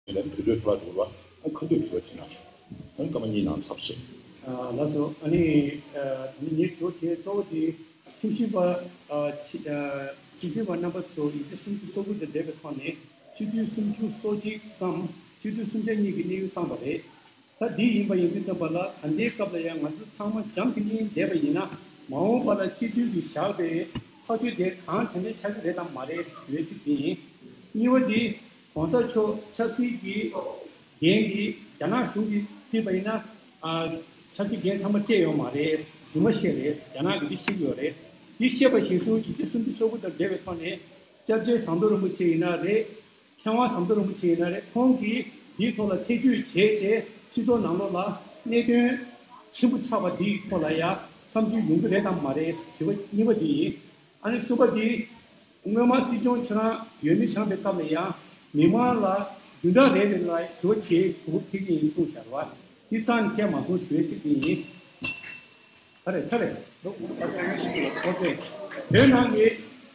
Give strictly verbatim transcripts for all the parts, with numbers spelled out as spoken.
ལ་དུས་ཚོད་འཕྲོ་བརླག་འགྲོ་གི་རེད་བ། ཨ་ཁ་ཐུག་དྲི་བ་ཅིག་གནང་ཤོག་ཨ་ནི་སྐར་མ་གཉིས་ནང་ཚར་ཤག་ཨ་ལགས་སོ། ཨ་ནི་ཨ་ངའི་དྲི་བ་དེ་གཙོ་བོ་དེ་ཁྲིམས་ཞིབ་པ་ཨ་ཁྲི་ཨ་ཁྲིམས་ཞིབ་པ་རྣམ་པ་ཚོ་ཡིག་ཆ་སུམ་ཅུ་སོ་དགུ་དང་འབྲེལ་བའི་ཐོག་ནས་སྤྱི་འཐུས་སུམ་ཅུ་སོ་གཅིག་སམ་སྤྱི་འཐུས་སུམ་ཆ་གཉིས་ཀྱི་གནས་དབྱུང་བཏང་བ་རེད། ད་འདི་ཡིན་པ་ཡིན་དུས་ཙམ་པ་ལ་ད་ལྟའི་སྐབས་ལ་ཡང་ང་ཚོ་ཚང་མ་འཇམ་ཐིང་ཐིང་བསྡད་པ་ཡིན་ན། མ་འོངས་པ་ལ་སྤྱི་འཐུས་ཀྱིས་བཞག་པའི་ཐག་གཅོད་དེ་གང་དྲན་དྲན་ཆགས་ཀྱི་རེད་དམ་མ་རེད་ཞུ་ཡས་གཅིག་དེ་ཡིན། གཉིས་པ་འདི་༸གོང་ས་མཆོག་ཆབ་སྲིད་ཀྱི་འགན་འདི་རྒྱ་ནག་གཞུང་གིས་བརྩིས་པ་ཡིན་ན། ཨ་ཆབ་སྲིད་འགན་ཚང་མ་སྤྲད་ཡོད་མ་རེད། རྫུན་མ་བཤད་རེད། རྒྱ་ནག་གིས་འདི་བཤད་ཀྱི་ཡོད་རེད། འདི་བཤད་པ་གཞིར་བཟུང་ཡིག་ཆ་སུམ་ཅུ་སོ་དགུ་དང་འབྲེལ་བའི་ཐོག་ནས་སྐྱབས་རྗེ་ཟམ་གདོང་རིན་པོ་ཆེ་ཡིན་ན་རེད། མཁས་དབང་ཟམ་གདོང་རིན་པོ་ཆེ་ཡིན་ན་རེད། ཁོང་གིས་འདིའི་ཐོག་ལ་ཐེ་བྱུས་བྱས་བྱས་སྤྱི་ཚོགས་ནང་ལོགས་ལ་གནད་དོན་ཆེན་པོ་ཆགས་པ་འདིའི་ཐོག་ལ་ཡང་བསམ་ཚུལ་ཡོང་གི་རེད་དམ་མ་རེད། དྲི་བ་གཉིས་པ་འདི་ཡིན། ཨ་ནི་གསུམ་པ་འདི་སྔོན་མ་སྲིད་སྐྱོང་ཁྱེད་རང་འོས་མི་བཞེངས་པའི་སྐབས་ལ་ཡང་མི་མང་ལ་བདུན་ཕྲག་རེ་རེ་ལ་དྲི་བ་བྱེད་དགོས་ཀྱི་ཡིན་གསུངས་བཞག་རེད་བ། འདི་རྩ་ནས་བྱས་མ་སོང་ཞུ་ཡས་གཅིག་འདི་ཡིན། ད་རེད་ཚར་རེད། ཨོ་ཁེ། བོད་ནང་གི་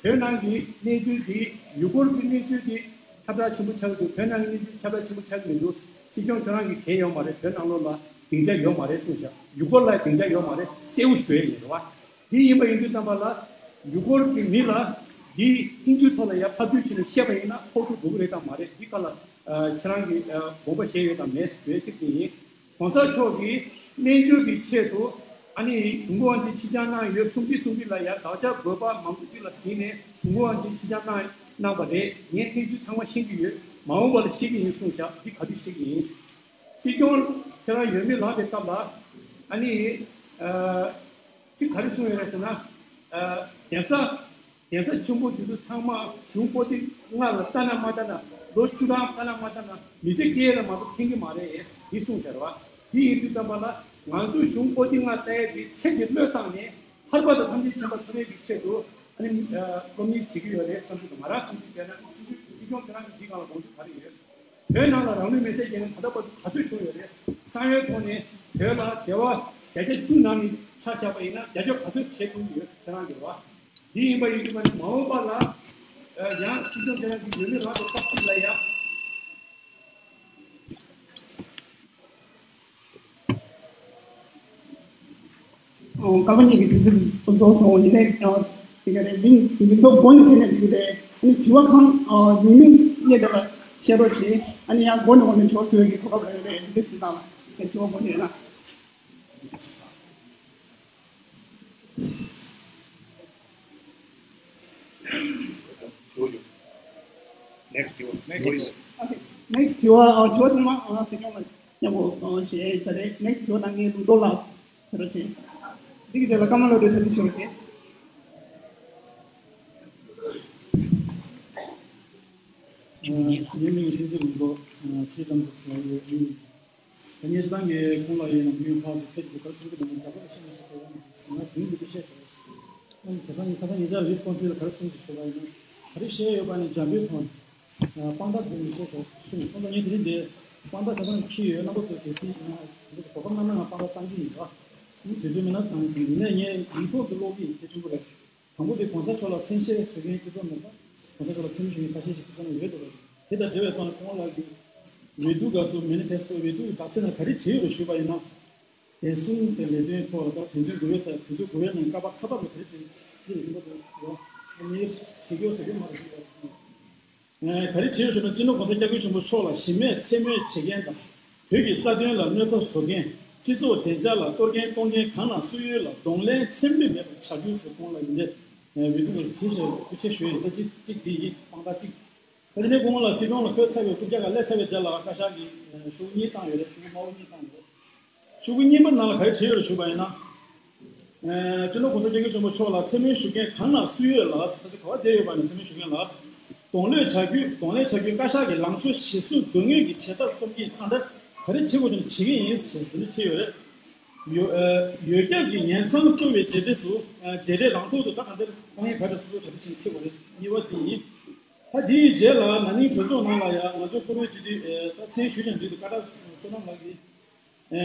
བོད་ནང་གི་གནས་ཚུལ་འདི་ཡུལ་སྐོར་གྱི་གནས་ཚུལ་འདི་ཁྱབ་བསྒྲགས་ཆེན་པོ་ཆགས་ཀྱི་འདུག་བོད་ནང་གི་གནས་ཚུལ་ཁྱབ་བསྒྲགས་ཆེན་པོ་ཆགས་ཀྱི་མི་འདུག་སྲིད་སྐྱོང་ཁྱོད་རང་གིས་གལ་ཡོད་མ་རེད། བོད་ནང་ལོགས་ལ་སྡིངས་ཆ་ཡོད་མ་རེད་གསུངས་ཤག་ཡུལ་སྐོར་ལ་སྡིངས་ཆ་ཡོད་མ་རེད། གསལ་བོ་ཞུ་ཡས་ཡིན་རེད་བ། འདི་ཡིན་པ་ཡིན་དུས་ཙམ་པ་ལ་ཡུལ་སྐོར་གྱི་མི་ལ་འདི་དབྱིན་ཇིའི་ཐོག་ལ་ཡར་ཕབ་བསྒྱུར་བྱས་ནས་བཤད་པ་ཡིན་ན་ཕོག་ཐུག་འགྲོ་གི་རེད་དམ་མ་རེད། འདི་ག་ལ་ཁྱེད་རང་གིས་དགོངས་པ་བཞེས་ཡོད་དམ་མེད་ཞུ་ཡས་གཅིག་དེ་ཡིན། གོང་ས་མཆོག་གིས་རྣལ་འབྱོར་གྱི་ཆེད་དུ་ཨ་ནི་དུས་འཁོར་དབང་ཆེན་ཕྱི་འགྱངས་གནང་ཡོད་གསུང་གི་གསུང་གི་ལ་ཡ་དགག་བྱ་དགོས་པ་མང་པོ་ཅིག་ལ་གཟིགས་ནས་དུས་འཁོར་དབང་ཆེན་ཕྱི་འགྱངས་གནང་གནང་བ་རེད། ངས་གནས་ཚུལ་ཚང་མ་ཤེས་ཀྱི་ཡོད། མ་འོངས་པ་ལ་ཤེས་ཀྱི་ཡིན་གསུངས་བཞག་འདི་ག་དུས་ཤེས་ཀྱི་ཡིན། སྲིད་སྐྱོང་ཁྱེད་རང་འོས་མི་ལངས་པའི་སྐབས་ལ་ཨ་ནི་ཨ་གཅིག་ག་རེ་གསུངས་ཡོད་རེད་ཟེར་ན། ཨ་གདན་ས་གདན་ས་ཆེན་པོ་འདི་ཚོ་ཚང་མ་གཞུང་པོ་ཏི་ལྔ་ལ་ལྟ་ན་མ་ལྟ་ན་ལོ་བཅུ་གྲངས་ལྟ་ན་མ་ལྟ་ན་མི་ཚེ་སྐྱེལ་ལ་མ་གཏོགས་ཕན་གྱི་མ་རེད་འདི་གསུངས་ཟེར་བ། འདི་ཡིན་དུས་ཙམ་པ་ལ་ང་ཚོ་གཞུང་པོ་ཏི་ལྔ་ལྟ་ཡས་འདི་ཚེ་འདི་བློས་བཏང་ནས་ཐར་པ་དང་ཐམས་ཅད་མཁྱེན་པ་ཐོབ་ཡས་ཀྱི་ཆེད་དུ་ཨ་ནི་སློབ་གཉེར་བྱེད་ཀྱི་ཡོད་རེད་བསམ་གྱི་འདུག་ང་རང་བསམ་ཚུལ་བྱས་ན་སྲིད་སྐྱོང་ཁྱེད་རང་གིས་འདི་སྒང་ལ་དགོངས་ཚུལ་ག་རེ་ཡོད། བོད་ནང་ལ་རང་ལུས་མེར་སྲེག་བརྒྱབ་ནས་ད་ལྟ་བར་དུ་ག་ཚོད་བྱུང་ཡོད་རེད། གསང་བའི་ཐོག་ནས་བོད་ལ་དེ་བ་བརྒྱ་ཆ་བཅུ་ནང་ནས་ཆ་བཞག་པ་ཡིན་ན་བརྒྱ་ཆ་ག་ཚོད་བྱེད་ཐུབ་ཀྱི་ཡོད་ཁྱེད་རང་གི་རེད་བ། འདི་ཡིན་པ་ཡིན་དུས་ཀ་ནས་མ་འོངས་པ་ལ་ཡང་སྲིད་སྐྱོང་ཁྱེད་རང་གི་འོས་མི་རང་གི་སྐབས་ཤིག་ལ་ཡང་ཨོ། སྐར་མ་གཉིས་ཀྱི་དུས་ཚོད་རྫོགས་སོང་། ཡིན་ནའི་ཨ་དེ་ག་རེ་མིང་མིང་ཐོ་སྒོ་ནས་དེ་ནས་འདུག་རེད། ཨ་ནི་དྲི་བ་གང་ཨ་ཡོང་མིན་སྙད་དེ་ལ་བཤད་རོགས་བྱེད། ཨ་ནི་ཡང་སྒོ་ནས་འོ་ནས་དྲི་བ་བཀོད་ཀྱི་གོ་སྐབས་རེ་རེ་འདི་སྲིད་དང་དེ་དྲི་བ་སྒོ་ནས་ལ། Next དྲི་བ། Next དྲི་བ། Okay, next དྲི་བ། ཨ་དྲི་བ་ཚང་མ་ཨ་སྲིད་སྐྱོང་ལ་མཉམ་པོ་ཨ་བྱས་ཚར་རེད། Next དྲི་བ་གནང་མཁན་ལུང་རྟོགས་ལགས་ཕེབས་རོགས་བྱེད། འདི་གི་རྗེས་ལ་ཀརྨ་བློ་གྲོས་གྲ་སྒྲིག་བྱེད་རོགས་བྱེད། ཉེ་མིང་ཁྲིན་ཚེ་ལུང་རྟོགས་ཚེ་ཀྲང་དུ་ཚེ་ཡོད་ཨིན། ད་ངས་སྤྱི་བཏང་གི་ཁོང་ལ་ཡིན་ན་མི་ཡོད་ཕར་ཚུར་ཕེབས་ཀྱི་ག་རེ་གསུང་གི་འདུག་མ་རྒྱ་སྐད་ལ་བཤད་མ་ཤེས་པའི་ཡང་ང་དུས་འདི་འདྲ་བཤད་ཆོག་ཨ་ནི་དེང་སང་ཁ་སང་ཉེ་ཆར་ལིས་ཀོན་སིལ་ལ་ག་རེ་གསུངས་ཤིག་ཞུ་བ་ཡིན་ན། ག་རེ་བཤད་ཡོད་པ་ནི་འཇམ་པོའི་ཐོག་ནས་དཔང་རྟགས་བསྡུས་ནས་བཤད་ཆོག་གསུངས། ཁོང་ཚོ་ངས་དེ་རིང་འདི་དཔང་རྟགས་ཆ་ཚང་འཁྱེར་ཡོད། རྣམ་པ་ཚོ་གལ་སྲིད་ང་ཚོ་གོ་སྐབས་གནང་ན་ང་དཔང་རྟགས་བཏང་གི་ཡིན་ར། ཨ་ནི་དུས་ཚོད་མེད་ན་བཏང་ཟིན། ཡིན་ནའི་ངས་ཡིག་ཐོག་ཏུ་ཀློག་གི་ཡིན། དེ་ཆེན་པོ་རེད། དང་པོ་དེ་གོང་ས་མཆོག་ལ་མཚན་ཤས་གསོལ་མཁན་སྤྱི་ཚོགས་ནང་ལ། གོང་ས་མཆོག་ལ་མཚན་སྨད་ཞུ་མཁན་ཁ་ཤས་ཤིག་སྤྱི་ཚོགས་ནང་ཡོད་འདུག་པ། དེ་དང་འབྲེལ་བའི་ཐོག་ནས་ཁོང་ལ་གི་འོས་བསྡུ་དགའ་སོ་མེ་ནི་ཕེ་སི་ཊོ་འོས་བསྡུ་གི་དྲག་རྩལ་ནང་ག་རེ་བྲིས་ཡོད་རེད་ཞུས་པ་ཡིན་ན། བདེ་སྲུང་དང་ལས་དོན་ཐོག་ལ་ད་དོན་ཚན་དགུ་པའི་ཐོག་དོན་ཚན་དགུ་པའི་ནང་ཀ་པ་ཁ་པ་ལ་ག་རེ་བྲིས་ཡོད་རེད་ཡིན་པ་དང་། ངས་བྲིས་ཀྱི་ཡོད་ཟེར་གྱི་མ་རེད་ཞུས་པ་ཡིན། ག་རེ་བྲིས་ཡོད་ཞུ་ན། སྤྱི་ནོར་གོང་ས་སྐྱབས་མགོན་ཆེན་པོ་མཆོག་ལ་གཞི་མེད་མཚན་སྨོད་བྱེད་མཁན་དང་། བོད་ཀྱི་རྩ་དོན་ལ་གནོད་འཚེ་བཟོ་མཁན། སྤྱི་ཚོགས་བདེ་འཇགས་ལ་གཏོར་སྐྱོན་གཏོང་མཁན་གང་ལ་སུ་ཡོད་ལ་གདོང་ལེན་ཚད་མེད་མེད་པར་བྱ་རྒྱུ་ཟེར་ཁོང་ལ་ཡིན་ནས་འོས་བསྡུ་ལ་བྲིས་ཤིག་ཐུགས་རྗེ་ཆེ་ཞུ་ཡ་ཡིན། ད་གཅིག་གཅིག་འདི་ཡིན། དཔང་རྟགས་གཅིག་ད་དེ་ནས་དགོང་མོ་ལ་སྲིད་སྐྱོང་ལ་འཁོད་ཚར་བའི་རྐུབ་བཀྱག་ག་སླེབས་ཚར་བའི་རྗེས་ལ་བཀའ་ཤག་གིས་ཤོག་གུ་གཉིས་བཏང་ཡོད་རེད། ཤོག་གུ་དམར་པོ་གཉིས་བཏང་ཡོད་རེད། ཤོག་གུ་གཉིས་པ་ནང་ལ་ག་རེ་བྲིས་ཡོད་རེད་ཞུས་པ་ཡིན་ན། ཨ་སྤྱི་ནོར་གོང་ས་སྐྱབས་མགོན་ཆེན་པོ་མཆོག་ལ་མཚན་སྨོད་ཞུ་མཁན་གང་ལ་སུ་ཡོད་ལགས། ས་ཆ་ག་བ་བསྡད་ཡོད་པ་ནས་མཚན་སྨོད་ཞུ་མཁན་ལགས། གདོང་ལེན་བྱ་རྒྱུ་གདོང་ལེན་བྱ་རྒྱུའི་བཀའ་ཤག་གི་ལངས་ཕྱོགས་གཞིར་བཟུང་དོན་དངོས་ཀྱི་བྱེད་ཐབས་རྩོམ་གྱི་ཡིན། གང་ལྟར་ག་རེ་བྱེད་དགོས་ཀྱི་ན་བྱེད་ཀྱི་ཡིན་ཞེས་འདི་འདྲ་བྲིས་ཡོད་རེད། ཡོ་ཨ་ཡོ་རྒྱབ་ཀྱི་ཉེན་མཚང་བཏོད་པའི་རྗེས་འབྲས་སུ་ཨ་རྗེས་འབྲས་རང་ཐོག་ཏུ་ད་གང་ལྟར་དཀའ་ངལ་ག་རེ་སོ་སོ་གྲ་སྒྲིག་བྱེད་ནས་ཁེལ་དགོས་རེད། གཉིས་པ་འདི་ཡིན། ད་འདིའི་རྗེས་ལ་ན་ནིང་གྲོས་ཚོགས་ནང་ལ་ཡང་ང་ཚོ་བཀུར་འོས་སྤྱི་འཐུས་ཨ་ད་མཚན་ཞུས་ཀྱང་འགྲིག་འདུག་བཀའ་ཤག་བསོད་ནམས་ལགས་ཀྱིས་ཨ་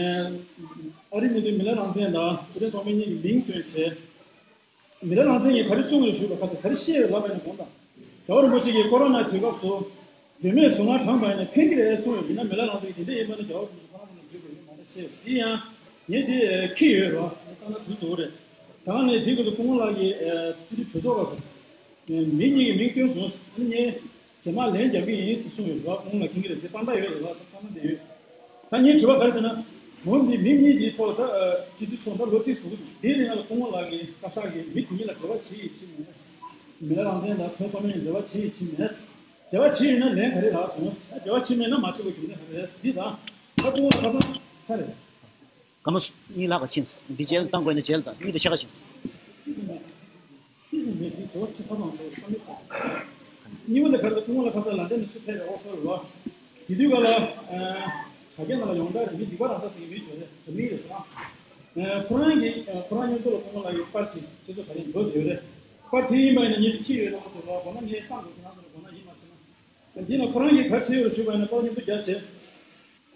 ཨ་རི་མི་སྡེའི་མི་ལུས་རང་བཙན་དང་སྐུ་ཕྲེང་ཐོག་མའི་གཉིས་ཀྱི་མིང་བཏོན་བྱས། མི་ལུས་རང་བཙན་གྱིས་ག་རེ་གསུངས་ཡོད་ཞུས་པ་ཁ་སང་ག་རེ་བཤད་ཡོད་ལབ་པ་ཡིན་ན། དགོངས་དག་རྒྱལ་བ་རིན་པོ་ཆེ་གིས་ཀོ་རོ་ན་དུས་སྐབས་སུ་ སྒྲོལ་མས་གཟུངས་སྔགས་བགྲངས་པ་ཡིན་ན་ཕན་གྱི་རེད་གསུངས་ཡོད། ཡིན་ན་མི་ལ་རང་ཚོ་གིས་དེ་འདྲ་ཡིན་པ་ནི་རྒྱལ་བ་རིན་པོ་ཆེ་ཁོ་རང་ཁོ་ན་འཛུལ་དགོས་ཡོད་མ་རེད་ཤེས་ཡོད། དེ་ཡང་ངས་དེ་ཁྱི་ཡོད་རོ། ངས་ལྟ་ན་དུས་ཟོ་རེད། ད་ནས་དེ་སྐབས་སུ་སྐུ་ངོ་ལགས་ཀྱིས་སྤྱི་འཐུས་གྲོས་ཚོགས་ལ་སོང་། མི་གཉིས་ཀྱི་མིང་བཏོན་སོང་། ཨ་ནི་ངས་རྗེས་མ་ལན་རྒྱག་གི་ཡིན་ཟེར་གསུངས་ཡོད་རོ། སྐུ་ངོ་ལགས་མཁྱེན་གྱི་རེད། དེ་དཔང་རྟགས་ཡོད་རེད་རོ། དཔང་རྟགས་དེ་ཡོད། ད་ངའི་དྲི་བ་ག་རེ་ཟེར་ན། འོ་འདི་མི་གཉིས་འདིའི་ཐོག་ད་སྤྱི་འཐུས་ཚོགས་ད་ལོ་གཅིག་སོང་གི་འདུག་དེའི་རིང་ལ་སྐུ་ངོ་ལགས་ཀྱིས་བཀའ་ཤག་གིས་མི་དེ་གཉིས་ལ་འབྲེལ་བ་བྱེད་ཡིན་བྱེད་མེད། མི་ལ་རང་བཙན་དང་བོད་ཀོ་མི་ནས་འབྲེལ་བ་བྱེད་ཡིན་བྱེད་མེད། འབྲེལ་བ་བྱེད་ཡོད་ན་ལན་ག་རེ་རག་སོང་། འབྲེལ་བ་བྱེད་མེད་ན་མ་བྱེད་པ་རྒྱུ་མཚན་ག་རེ་རེད། འདི་དང་། ད་སྐུ་ངོ་ལགས་ཁ་སང་ས་རེད། སྐར་མ་གཉིས་ལྷག་ཙམ་ཕྱིན། འདི་མཇལ་བཏང་དགོས་ན་མཇལ་དང་མི་དེ་ཤ་ཁ་ཕྱིན། ཏི་སི་མེད་དེ་དྲི་བ་ཆ་ཚང་ཚང་བྱས་ཀ་མེད་ཚོགས། གཉིས་པ་ལ་ག་རེ་ཟེར། སྐུ་ངོ་ལགས་ཁ་སང་ལན་ཌན་ནས་སུ་ཕེབས་པའི་ཨོག་སི་ཕོར་ལ། དེ་དུས་ག་ལ། དྲ་རྒྱ་ནང་ལ་ཡོངས་གྲགས་རེད། མི་སྡིག་པ་རང་ས་ཟེར་གྱི་མི་ཞིག་རེད། བོད་མི་རེད་ཁོ་རང་། ཁོ་རང་གིས་ཁོ་རང་མཉམ་དུ་ལ་སྐུ་ངོ་ལགས་ཀྱི་པར་ཅིག་ཁྱེད་ཚོ་ག་རེ་འགྲོ་བསྡད་ཡོད་རེད། པར་དེ་ཡིན་པ་ཡིན་ན་ངས་དེ་ཁྱེར་ཡོད་རེད་མ་ཟེར་བ་གོ་ན་ངས་བཏང་དགོས་ཁྱེད་རང་ཚོ་ལ་གོ་ན་ཡིན་མ་བྱེད་ན། འདི་ལ་ཁོ་རང་གིས་ག་རེ་བྱས་ཡོད་རེད་ཞུས་པ་ཡིན་ན་པར་མཉམ་དུ་རྒྱག་བྱས།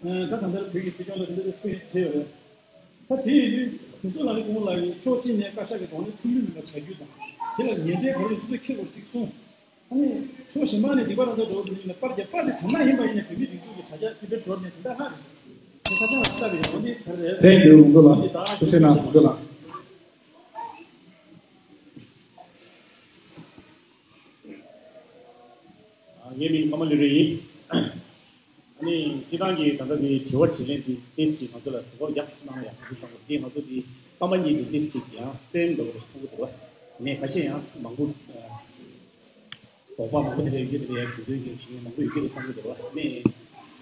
ད་ད་ལྟ་བོད་ཀྱི་སྲིད་སྐྱོང་ལ་དེ་འདྲ་ཐུགས་ཡིད་ཆེས་ཡོད་རེད། ད་དེ་ཡིན་དུས་དེ་ཚོ་ལ་ནི་སྐུ་ངོ་ལགས་ཀྱིས་ཕྱོགས་གཅིག་ནས་བཀའ་ཤག་གི་གདོང་ལེན་ཚུགས་མིན་མིན་པ་བྱ་རྒྱུ་དང་། དེ་ལ་ཉེས་འབྲེལ་ག་རེ་སོ་སོས་འཁྱེར་དགོས་གཅིག་གསུངས། ཨ་ནི་ཕྱོགས་གཞན་པ་ནས་སྡིག་པ་རང་ཚོ་འགྲོ་བ་མི་ཡིན་ན་པར་རྒྱག་པར་དེ་གང་ན་ཡིན་པ་ཡིན་ན་བོད་མིའི་སྒྲིག་འཛུགས་ཀྱི་དྲ་རྒྱ་དེ་འདྲ་འགྲོ་ནས་དེ་འདྲ་ཧ་རེད། དེ་ཁ་སང་ལ་ལྟ་བའི་འོ་འདི་ག་རེ་རེད། Thank you མང་པོ་ལགས། འདི་ད་ཐུགས་རྗེ་གནང་མང་པོ་ལགས། ངའི་མིང་ཀརྨ་ལི་རེ་ཡིན། ཨ་ནི་སྤྱི་བཏང་གི་ད་ལྟ་འདི་དྲི་བ་དྲིས་ལན་འདི་ཏོག་ཙམ་ང་ཚོ་ལ་དོ་ཁུར་ཡག་ཙམ་གནང་ན་ཡག་པོ་འདུག་བསམ་གི་འདུག་དེ་ང་ཚོ་འདི་སྐར་མ་གཉིས་འདི་ཏོག་ཙམ་ཅིག་ཡང་བཙན་འདྲ་བོ་ཞིག་མཐོང་གི་འདུག་བ། ངས་ཁ་ཤས་ཡང་མང་པོ་དོགས་པ་མང་པོ་དེ་འདྲ་ཡོད་ཀྱི་རེད། ཡང་ཞུ་འདོད་ཀྱི་བྱེད་མཁན་མང་པོ་ཡོད་ཀྱི་རེད་བསམ་གི་འདུག་བ། ནས་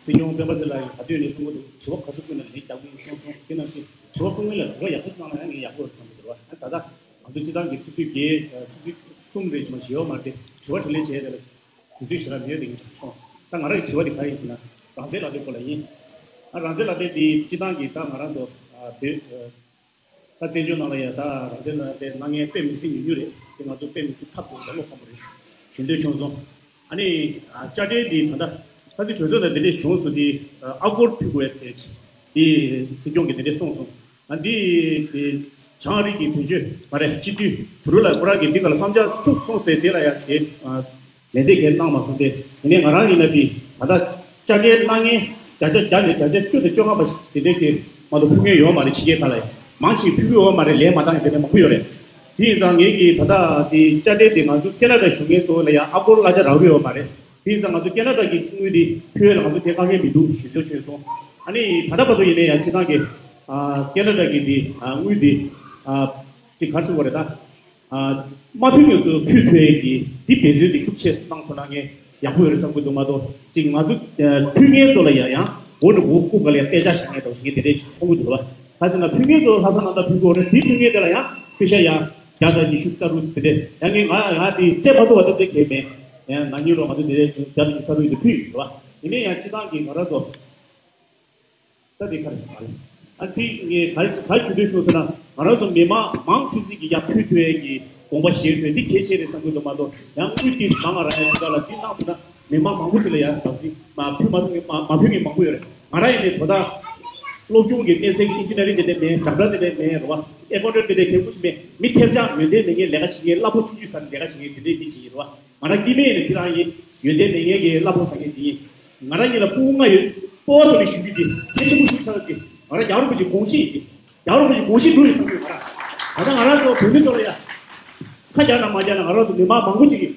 སྲིད་སྐྱོང་སྤེན་པ་ཚེ་ལགས་ཀྱིས་ག་དུས་ནས་གསུང་གི་འདུག་དྲི་བ་ག་ཚོད་བཀོད་ན་ལན་རྒྱག་གི་ཡིན་གསུངས་སོང་། དེ་ནང་བཞིན་དྲི་བ་སྐུ་ངོ་ལ་དོ་ཁུར་ཡག་པོ་གནང་ན་ཡང་ངས་ཡག་པོ་རེད་བསམ་གི་འདུག་བ། ད་ལྟ་ང་ཚོ་སྤྱི་བཏང་གི་ཆུ་ཚོད་བརྒྱད་ཆུ་ཚོད་གསུམ་རེ་ཅིག་མ་ཞིག་ཡོད་མ་རེད། དྲི་བ་དྲིས་ལན་བྱས་དེ་ལ། དུས་ཚོད་ཞེ་དྲག་མེད་དེ་ངས་མཐོང་། ད་ང་རང་གི་དྲི་བ་དེ་ག་རེ་ཡིན་ཟེར་ན། རང་བཙན་ལག་དེབ་སྐོར་ལ་ཡིན། ཨ་རང་བཙན་ལག་དེབ་དེ་སྤྱི་བཏང་གི་ད་ང་རང་ཚོ་ཨ་བོད་ཨ་ད་བཙན་བྱོལ་ནང་ལ་ཡ་ད་རང་བཙན་ལག་དེབ་གནང་མཁན་དཔེ་མི་སྲིད་ཉུང་ཉུང་རེད། དེ་ང་ཚོ་དཔེ་མི་སྲིད་ཐབས་དང་བློ་ཁོམ་པོ་རེད། ཞུ་འདོད་བྱུང་སོང་། ཨ་ནི་ཨ་དཔྱ་ཁྲལ་དེ་ད་ལྟ་ཁ་སང་གྲོས་ཚོགས་ནང་དེ་འདྲས་བྱུང་སོང་། དེ་ཨ་སྒོར་ཕུལ་དགོས་ཟེར་ཅིག་དེ་སྲིད་སྐྱོང་གིས་དེ་འདྲས་གསུངས་སོང་། ཨ་འདི་དེ་བྱང་རིགས་ཀྱི་དོན་གཅོད་མ་རེད། སྤྱི་འཐུས་དུ་རུ་ལ་ཁོ་རང་གིས་འདི་ག་ལ་བསམ་འཆར་བཅུག་སོང་ཟེར་དེ་ལ་ཡང་དེ་ཨ་ལན་འདེབས་གལ་གནང་མ་སོང་སྟེ། ཡིན་ནའི་ང་རང་ཡིན་ན་དེ་ད་ལྟ་དཔྱ་ཁྲལ་གནང་མཁན་བརྒྱ་ཆ་བརྒྱ་ནས་བརྒྱ་ཆ་བཅུ་དང་བཅོ་ལྔ་པ་ཞིག་དེ་འདྲའི་གི་མ་གཏོགས་ཕུལ་མཁན་ཡོད་མ་རེད། ཕྱི་རྒྱལ་ཁག་ལ་ཡང་མང་ཆེ་ཕུལ་གི་ཡོད་མ་རེད། ལན་མ་བཏང་མཁན་དེ་འདྲ་མང་པོ་ཡོད་རེད། དེ་ཡིན་ཙང་ངེད་ཀྱིས་ད་ལྟ་དེ་དཔྱ་ཁྲལ་དེ་ང་ཚོ་ཁེ་ན་ཌ་གཞུང་གི་ཐོག་ལ་ཡང་ཨ་སྒོར་གླ་ཆ་རག་གི་ཡོད་མ་རེད། དེ་ཡིན་ཙང་ང་ཚོ་ཁེ་ན་ཌ་གི་དངུལ་དེ་ཕུལ་ལ་ང་ཚོ་དེ་དཀའ་ངལ་མི་འདུག་ཞུ་འདོད་བྱུང་སོང་། ཨ་ནི་ད་ལྟ་བར་དུ་ཡིན་ནའི་ཡང་སྤྱི་བཏང་གི་ཨ་ཁེ་ན་ཌ་གི་དེ་ཨ་དངུལ་དེ་ཨ་ཅིག་ག་རེ་ཟེར་དགོས་རེད་ད། ཨ་མ་ཕུལ་མཁན་ཚོ་ཕུལ་ཐུབ་ཡས་ཀྱི་འདི་འབད་བརྩོན་དེ་ཤུགས་ཆེ་གནང་ཐུབ་ན་ངས་ཡག་པོ་ཡོད་རེད་བསམ་གྱི་འདུག་མ་གཏོགས་ཅིག་ང་ཚོ་ཨ་ཕུལ་མཁན་ཚོ་ལ་ཡང་ཡང་མགོ་ནས་མགོ་སྐུ་ག་ལ་ཡང་དཔེ་ཆ་བཞག་མཁན་འདྲ་བོ་ཞིག་ངས་དེ་འདྲས་ཤིག་མཐོང་གི་འདུག་ལ། ག་ཟེར་ན་ཕུལ་མཁན་ཚོ་ལྷག་བསམ་རྣམ་དག་ཕུལ་དགོས་རེད། དེ་ཕུལ་མཁན་དེ་ལ་ཡང་པེ་ཤ་ཡང་བརྒྱ་དང་ཉི་ཤུ་རྩ་དྲུག་དེ་འདྲས་ཡང་ངས་ང་ང་དེ་སྤྲད་མ་ཐུབ་པ་དེ་འདྲས་གལ་མེད། ཡང་ན་ནིང་རོ་ང་ཚོ་དེ་འདྲས་བརྒྱ་དང་ཉི་ཤུ་རྩ་དྲུག་དེ་ཕུལ་ཡོད་རེད་བ། ཡིན་ནའི་ཡང་སྤྱི་བཏང་གི་ང་རང་ཚོ་ད་དེ་ག་རེ་ག་རེ། ཨ་དེ་ངས་ག་རེ་ག་རེ་ཞུ་འདོད་བྱུང་ཟེར་ན། ང་རང་ཚོ་མི་མང་མང་སུ་སུ་གིས་ཡར་ཕུལ་ཐུབ་ཡས་ཀྱི་དགོངས་པ་བཞེས་དགོས། འདི་གལ་ཆེ་རེད་བསམ་གྱི་འདུག་མ་གཏོགས་ཡང་དངུལ་ཏིས་མང་ང་རག་ཡས་དེ་ག་ལ་འདི་གནང་ཐུབ་ན་མི་མང་མང་པོ་ཅིག་ལ་ཡར་བདག་འཛིན་མ་ཕུལ་མ་ཐུབ་མཁན་མ་མ་ཕུལ་མཁན་མང་པོ་ཡོད་རེད། ང་རང་ཡིན་ནའི་དོ་བདག་སློབ་སྦྱོང་གི་གནས་ཚད་ཀྱི་ཨིན་ཇི་ནི་ཡ་རིང་དེ་འདྲ་མེད། འཇམ་དྲ་དེ་འདྲ་མེད་རེད་བ། ཨེ་ཀའུན་ཊན་དེ་འདྲ་གལ་པོ་ཞིག་མེད། མི་ཐེབས་ཆག་ཡོན་ཏན་མེད་མཁན་ལས་ཀ་བྱེད་མཁན། གླ་ཕོགས་ཆུང་ཆུང་ཟ་ནས་ལས་ཀ་བྱེད་མཁན་དེ་འདྲའི་མི་ཅིག་ཡིན་རེད་བ། ང་རང་སྐྱེ་དམན་ཡིན་ན་དེ་རང་ཡིན། ཡོན་ཏན་མེད་མཁན་གྱི་གླ་ཕོགས་ཟ་མཁན་ཅིག་ཡིན། ང་རང་གཉིས་ལ་སྤུ་གུ་ལྔ་ཡོད། སྤོ་ཐོ་ནས་ཞུ་རྒྱུ་དེ་གལ་ཆེན་པོ་ཞིག་ཆགས་ཀྱི། ང་རང་རྒྱལ་བ་རིན་པོ་ཆེའི་དགོངས་གཞི་ཡིན་ཏེ། རྒྱལ་བ་རིན་པོ་ཆེའི་དགོངས་གཞི་སྒྲུབ་ཡོད་བསམ་གྱི་ཡོད། ང་རང་ད་ལྟ་ང་རང་ཚོ་བོད་མི་ཚོ་ལ་ཡ། ཁ་རྒྱག་ན་མ་རྒྱག་ན་ང་རང་ཚོ་མི་མང་མང་པོ་ཅིག་གིས།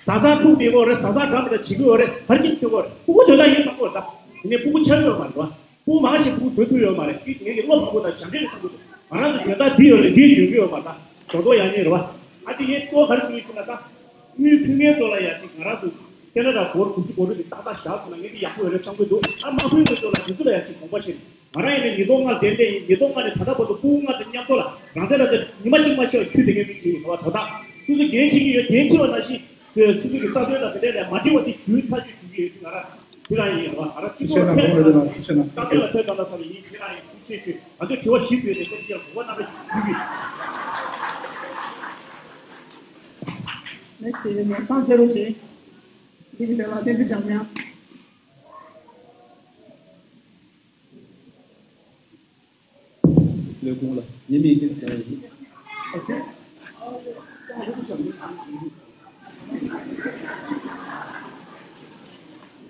བཟའ་ཚང་འཁྲུག་བསྡད་ཀྱི་ཡོད་རེད། བཟའ་ཚང་འདྲ་མི་འདྲ་བྱེད་ཀྱི་ཡོད་རེད། ག་རེ་བྱེད་ཀྱི་ཡོད་རེད། སྤུ་གུ་དོན་དག་ཡིན་མང་པོ་རེད་ད། དེ་ནས་སྤུ་གུ་ཆགས་ཀྱི་ཡོད་མ་རེད་བ། སྤུ་གུ་མང་ཞིག་སྤུ་གུ་བཟོ་ཐུབ་ཡོད་མ་རེད། དེ་ངེད་ཀྱི་བློ་བཟང་པོ་དང་ཞབས་འདྲེན་ལ་བསམ་གྱི་འདུག་ང་རང་ཚོ་དོན་དག་འདི་ཡོད་རེད། འདི་ཡོད་ཀྱི་ཡོད་མ་རེད་ད། དོ་དོ་ཡང་ཉིད་རེད་བ། ཨ་དེ་ངས་གཙོ་བོ་ག་རེ་ཞུ་ཡིན་ཟེར་ན་ད། དངུལ་ཕུལ་མཁན་ཚོ་ལ་ཡ་ཅིག་ང་རང་ཚོ་ཁེ་ན་ཌ་སྒོར་དགུ་བཅུ་སྒོར་རེ་དེ་ཏག་ཏག་བཞག་སོང་ན་ངེད་ཀྱི་ཡག་པོ་ཡོད་རེད་བསམ་གྱི་འདུག་ཨ་མ་ཕུལ་མཁན་ཚོ་ལ་དེ་ཚོ་ལ་ཡ་ཅིག་དགོངས་པ་བཞེས། ང་རང་ཡིན་ན་ཉིས་སྟོང་ལྔ་ལྡན་ལྡན་ཡིན། ཉིས་སྟོང་ལྔ་ནས་ད་ལྟ་བར་དུ་སྤུ་གུ་ལྔ་དང་མཉམ་དུ་ལ་རང་བཙན་ལ་དེ་ཉི་མ་གཅིག་མ་ཤི་བར་ཕུལ་བསྡད་མཁན་མི་ཞིག་ཡིན། ག་བ་དོ་བདག་སོ་སོ་འགན་འཁྱེར་གྱི་ཡོད། འགན་འཁྱེར་བ་ནང་བཞིན་སོ་སོ་གི་རྩ་དོན་དང་དེ་འདྲ་ལས་མ་འགྲིག་པ་དེ་ཞུ་ཐག་གཅོད་ཞུ་གི་ཡོད། ང་རང་དེ་རང་ཡིན། ང་རང་སྤྱི་ཚོགས་ལ་ཕན་ཐོགས་ན་རྩ་དོན་ལ་ཕན་ཐོགས་ན་ཚར་བ་ཡིན། དེ་རང་ཡིན། ཐུགས་རྗེ་ཆེ་ཞུ། ང་ཚོས་དྲི་བ་བཞི་བཟོས་ཏེ་ཁྱེད་ཀྱིས་གོ་བ་གནང་ན་ཞུ་གི། ནེག་སི་ཊི་དེ་ནས་སངས་རྒྱས་རོ་ཞེས། འདི་གི་རྗེས་ལ་བསྟན་འཛིན་འཇམ་དབྱངས། ལས་ཁུངས་ལ་ཉེས་མིང་ཏིག་ཙམ་ཡིན། ཨོ་ཁེ། ཨོ་ཁེ། ཨོ་ཁེ། ཨོ་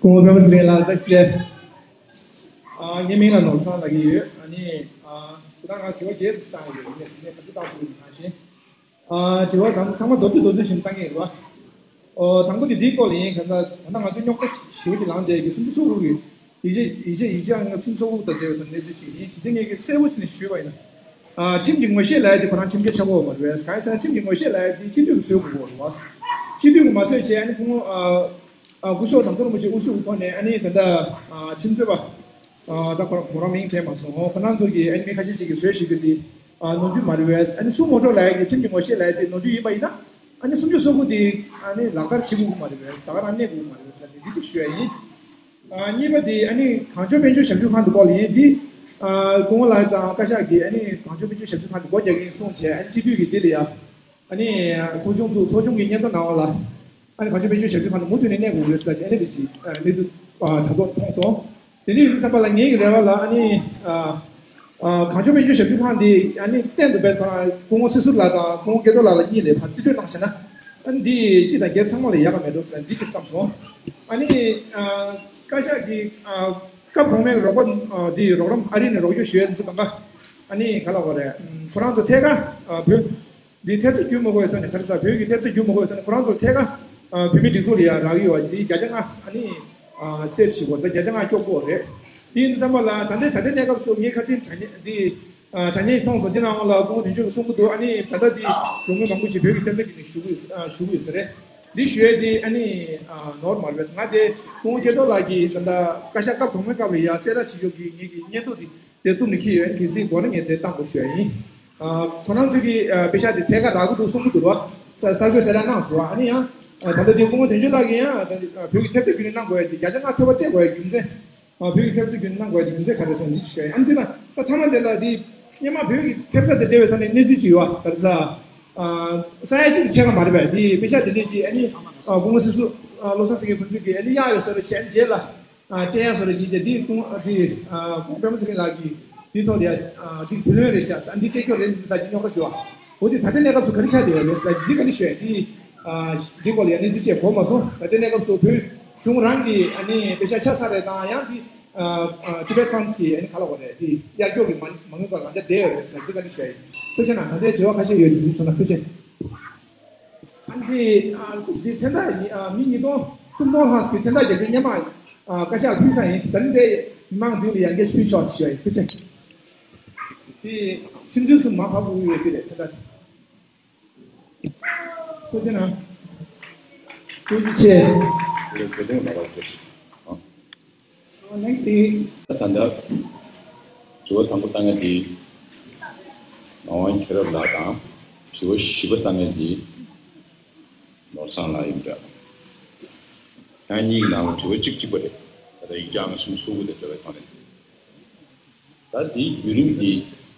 ཁེ། སྐུ་ངོ་པད་མ་ཚེ་རིང་ལགས་བཀྲ་ཤིས་བདེ་ལེགས། ཨ། ངའི་མིང་ལ་ནོར་བཟང་ལབ་ཀྱི་ཡོད། ཨ་ནི། ཨ། ད་ལྟ་ང་དྲི་བ་བརྒྱད་ཙམ་བཏང་ཡོད། ངས་དེ་ནས་ག་ཚོད་བཏང་ཐུབ་ཡོད་མ་ཤེས། ཨ། དྲི་བ་གང་ཚང་མ་མདོར་བསྡུས་མདོར་བསྡུས་ཤིག་བཏང་གི་ཡིན་པ། ཨོ། དང་པོ་དེ་འདིའི་སྐོར་ལ་ཡིན། གང་ལྟར་ད་ལྟ་ང་ཚོ་རྙོག་དྲ་ཞེ་པོ་ཅིག་ལངས་བསྡད་ཀྱི་སུམ་ཅུ་སོ་དགུ་གི་ཡིག་ཆ་ཡིག་ཆ་ཡིག་ཆ་ལྔ་སུམ་ཅུ་སོ་དགུ་དང་འབྲེལ་བའི་ཐོག་གནས་ཚུལ་ཅིག་ཡིན། འདི་ངས་ཀྱི་གསལ་པོ་ཟིན་ནས་ཞུས་པ་ཡིན་ན། ཨ། ཁྲིམས་ཀྱི་ངོ་ཤེས་ལབ་ཡ་དེ་ཁོ་རང་ཁྲིམས་འགལ་ཆགས་ཀྱི་ཡོད་མ་རེད་པས། གང་ཡིན་ཟེར་ན་ཁྲིམས་ཀྱི་ངོ་ཤེས་ལབ་ཡ་དེ་སྤྱི་འཐུས་ཀྱིས་བཟོ་དགོས་ཀྱི་རེད་པ། སྤྱི་འཐུས་ཀྱིས་མ་བཟོས་བྱས་ཨ་ནི་ཁོང་ཨ། ཨ། སྐུ་ཞབས་ཟམ་གདོང་རིན་པོ་ཆེ་དབུ་བཞུགས་ཐོག་ནས་ཨ་ནི་ད་ལྟ་ཨ། ཁྲིམས་རྩོད་པ། ཨ། ད་ཁོ་རང་ཁོ་རང་མིང་དྲན་མ་སོང་། ཁོ་རང་ཚོ་གིས་ཨ་ནི་མི་ཁ་ཤས་ཤིག་གིས་བཟོས་བཞག་གི་དེ། ཨ། ནོར་འཁྲུལ་མ་རེད་པས། ཨ་ནི་སུ་ངོ་སྤྲོད་ལབ་ཡ་གི་ཁྲིམས་ཀྱི་ངོ་ཤེས་ལབ་ཡ་དེ་ནོར་འཁྲུལ་ཡིན་པ་ཡིན་ན། ཨ་ནི་སུམ་ཅུ་སོ་དགུ་དེ་ཨ་ནི་ལག་བསྟར་བྱེད་དགོས་ཀྱི་མ་རེད་པས། ད་ག་རང་གནས་དགོས་ཀྱི་མ་རེད་པས་ལབ་ནས་འདི་གཅིག་ཞུ་ཡ་ཡིན། ཨ། གཉིས་པ་དེ་ཨ་ནི་གངས་ལྗོངས་དཔལ་འབྱོར་ཞབས་ཞུ་ཁང་དུ་སྐོར་ལ་ཡིན། འདི། ཨ། སྐུ་ངོ་ལགས་དང་བཀའ་ཤག་གིས་ཨ་ནི་གངས་ལྗོངས་དཔལ་འབྱོར་ཞབས་ཞུ་ཁང་དུ་སྒོ་རྒྱག་གི་ཡིན་གསུངས་བྱས། ཨ་ནི་སྤྱི་འཐུས་ཀྱིས་འདི་ལ་ཡ། ཨ་ནི་ཚོགས་ཆུང་ཚོ་ཚོགས་ཆུང་གི་སྙན་ཐོ་གནང་བ་ལ། ཨ་ནི་གངས་ལྗོངས་དཔལ་འབྱོར་ཞབས་ཞུ་ཁང་དུ་མུ་མཐུད་ནས་གནས་དགོས་རེད་ཟེར་ལབ་བྱས། ཨ་ནི་འདི་ཅིག་ཨ། གནས་ཚུལ་ཨ། དྲ་ཐོག་མཐོང་སོང་། དེ་འདྲ་ཡིན་དུས་ཙམ་པ་ལ་ངེད་ཀྱི་རེ་བ་ལ་ཨ་ནི། ཨ། ཨ། གངས་ལྗོངས་དཔལ་འབྱོར་ཞབས་ཞུ་ཁང་འདི་ཨ་ནི་གཏན་དུ་བེད་ཁོ་རང་སྐུ་ངོ་སྲིད་ཟུར་ལགས་དང་སྐུ་ངོ་སྐལ་རྡོར་ལགས་ལ་གཉིས་ལ་ཕར་རྩིས་སྤྲོད་གནང་བྱས་ན། ཨ་ནི་འདི་སྤྱི་དང་སྒེར་ཚང་མ་ལ་ཡག་ག་མེད་འགྲོ་ཟེར་ན་འདི་ཞིག་བསམ་སོང་། ཨ་ནི། ཨ། བཀའ་ཤག་གི། ཨ། སྐབས་གོང་མའི་རོགས་པ། ཨ། འདི་རོགས་རམ་ཨ་རི་ནས་རོགས་སྐྱོར་ཞུ་ཡས་ཚོ་གང་ག་ཨ་ནི་ག་ལབ་དགོས་རེད། ཁོ་རང་ཚོ་ཐད་ཀར། ཨ། བོད། འདི་ཐེབས་རྩ་བརྒྱུད་མ་དགོས་པའི་ཐོག་ནས། ག་རེ་ཟེར། བོད་ཀྱི་ཐེབས་རྩ་བརྒྱུད་མ་དགོས་པའི་ཐོག་ནས་ཁོ་རང་ཚོ་ཐད་ཀར། ཨ། བོད་མིའི་སྒྲིག་འཛུགས་ལ་ཡ་རག་གི་ཡོད་པ་ཞིག་བརྒྱ་ཆ་ལྔ། ཨ་ནི། ཨ། སེབ་བྱེད་དགོས། ད་བརྒྱ་ཆ་ལྔ་སྐྱོབ་དགོས་རེད། དེ་ཡིན་དུས་ཙམ་པ་ལ་ད་ལྟའི་ད་ལྟའི་གནས་སྐབས་སུ་ངས་ཁ་སང་དྲ་བརྙན་འདི། ཨ། དྲ་བརྙན་ཞིག་མཐོང་སོང་། འདི་ནང་ལ་སྐུ་ངོ་དོན་གཅོད་ཀྱིས་གསུང་གི་འདུག་ཨ་ནི་ད་ལྟ་འདི་ལོ་ངོ་མང་པོ་ཞིག་བོད་ཀྱི་ཐེབས་རྩ་བརྒྱུད་ནས་ཞུ་གི་ཡོད། ཨ། ཞུ་གི་ཡོད་ས་རེད། འདི་ཞུ་ཡས་འདི་ཨ་ནི། ཨ། ནོར་མ་རེད་པས། ང་དེ་སྐུ་ངོ་སྐལ་རྡོར་ལགས་ཀྱིས་ད་ལྟ་བཀའ་ཤག་སྐབས་གོང་མའི་སྐབས་ལ་ཡ་གསལ་བསྒྲགས་བྱེད་ཕྱོགས་ཀྱི་ངེད་ཀྱི་སྙན་ཐོ་འདི་དེ་གཏུབ་ནས་འཁྱེར་ཡོད། གལ་སྲིད་དགོས་ན་ངས་དེ་བཏང་དགོས་ཞུ་ཡ་ཡིན། ཨ། ཁོ་རང་ཚོ་གི། ཨ། པེ་ཤག་དེ་ཐད་ཀར་རག་གི་འདུག་གསུང་གི་འདུག་ར། གསར་འགོད་གསལ་བསྒྲགས་གནང་སོང་བ། ཨ་ནི་ཡང་། ཨ། ད་ལྟ་དེ་སྐུ་ངོ་དོན་གཅོད་ལགས་ཀྱིས་ཡང་། ཨ། བོད་ཀྱི་ཐེབས་རྩ་བརྒྱུད་ནས་གནང་དགོས་ཡ་དེ་བརྒྱ་ཆ་ལྔ་ཐོལ་པ་སྤྲད་དགོས་ཡ་རྒྱུ་མཚན། ཨ། བོད་ཀྱི་ཐེབས་རྩ་བརྒྱུད་ནས་གནང་དགོས་ཡ་དེ་རྒྱུ་མཚན་ག་རེ་སོང་འདི་ཞུ་ཡ་ཡིན། ཨ་ནི་འདི་ན་ད་མཐའ་མ་དེ་ལ་དེ་སྔོན་མ་བོད་ཀྱི་ཐེབས་རྩ་དེ་སྤྲད་པའི་ཐོག་ནས་གནས་ཚུལ་ཅིག་ཡོད་པ། ག་རེ་ཟེར། ཨ། ས་ཡ་གཅིག་ལས་ཆེ་བ་མ་རེད་པས། དེ་པེ་ཤག་དེ་འདྲས་ཅིག་ཨ་ནི། ཨ། སྐུ་ངོ་སྲིད་ཟུར། ཨ། བློ་བཟང་སེང་གེ་ཕུན་ཚོགས་ཀྱིས་ཨ་ནི་གཡར་ཡོད་ས་རེད་བྱས། ཨ་ནི་རྗེས་ལ། ཨ། སྤྲད་ཡ་བཟོ་འདྲ་བྱས་བྱས། དེ་སྐུ་ངོ་དེ། ཨ། སྐུ་ངོ་པད་མ་ཚེ་རིང་ལགས་ཀྱིས་དེའི་ཐོག་ལ་ཡ། ཨ། དེ་བུ་ལོན་རེད་ཤག་ཟེར། ཨ། འདི་སྤྲད་རྒྱུ་རེད་འདུག་ཟེར་ཅིག་རྙོག་དྲ་ཞུ་བ། འོ་དེ་ད་ལྟའི་གནས་སྐབས་སུ་ག་རེ་ཆགས་བསྡད་ཡོད་རེད་ཟེར་ཅིག་འདི་ག་ནས་ཤོད། དེ། ཨ། འདི་སྐོར་ལ་ཡ་གནས་ཚུལ་བཅས་གོ་མ་སོང་། ད་ལྟའི་གནས་སྐབས་སུ་བོད་གཞུང་རང་གི་ཨ་ནི་པེ་ཤག་ཆག་ཚར་རེད་དང་། ཡང་དེ། ཨ། ཨ། Tibet Funds གི་ཨ་ནི་ག་ལབ་དགོས་རེད། དེ་གཡར་སྐྱོར་གྱི་མ་མ་དངུལ་པ་རང་འཇགས་བསྡད་ཡོད་རེད་ཟེར། འདི་ག་ནས་ཤོད། ཐུགས་རྗེ་གནང་། ད་ལྟའི་དྲི་བ་ཁ་ཤས་ཡོད་དེ་ཚོ་ན། ཐུགས་རྗེ། ཨ་ནི། ཨ། འདི་མཚན་རྟགས། ཨ། མི་ཉིས་སྟོང་སུམ་སྟོང་ལྷག་ཞིག་མཚན་རྟགས་རྒྱག་རྒྱུའི་སྔོན་མ། ཨ། བཀའ་ཤག་ཕུལ་ཚར་ཡིན། ད་ནི་དེ་མི་མང་མདུན་ལ་ཡང་བསྐྱར་ཕུལ་ཆོག་ཞུ་ཡ་ཡིན། ཐུགས་རྗེ་ཆེ། དེ་ཁྲིམས་རྩོད་སུ་མ་ཕབ་དགོས་ཡོད་ཀྱི་རེད། མཚན་རྟགས། ཐུགས་རྗེ་གནང་། ཐུགས་རྗེ་ཆེ། ལས་འགུལ་ཐེངས་མ་པ་ཐུགས། ཨ། ད་ལྟ་དྲི་བ་དང་པོ་བཏང་མཁན་དེ་ངག་དབང་མཁྱེན་རབ་ལགས་དང་། དྲི་བ་བཞི་པ་བཏང་མཁན་དེ་ནོར་བཟང་ལགས་ཡིན་འདྲ། ཁྱེད་གཉིས་ཀྱི་ནང་ལ་དྲི་བ་གཅིག་གཅིག་པ་རེད། ད་ལྟ་ཡིག་ཆ་ཨང་སུམ་ཅུ་སོ་དགུ་དེ་འདྲ་བའི་ཐོག་ནས། ད་འདིའི་བརྒྱུད་རིམ་འདི་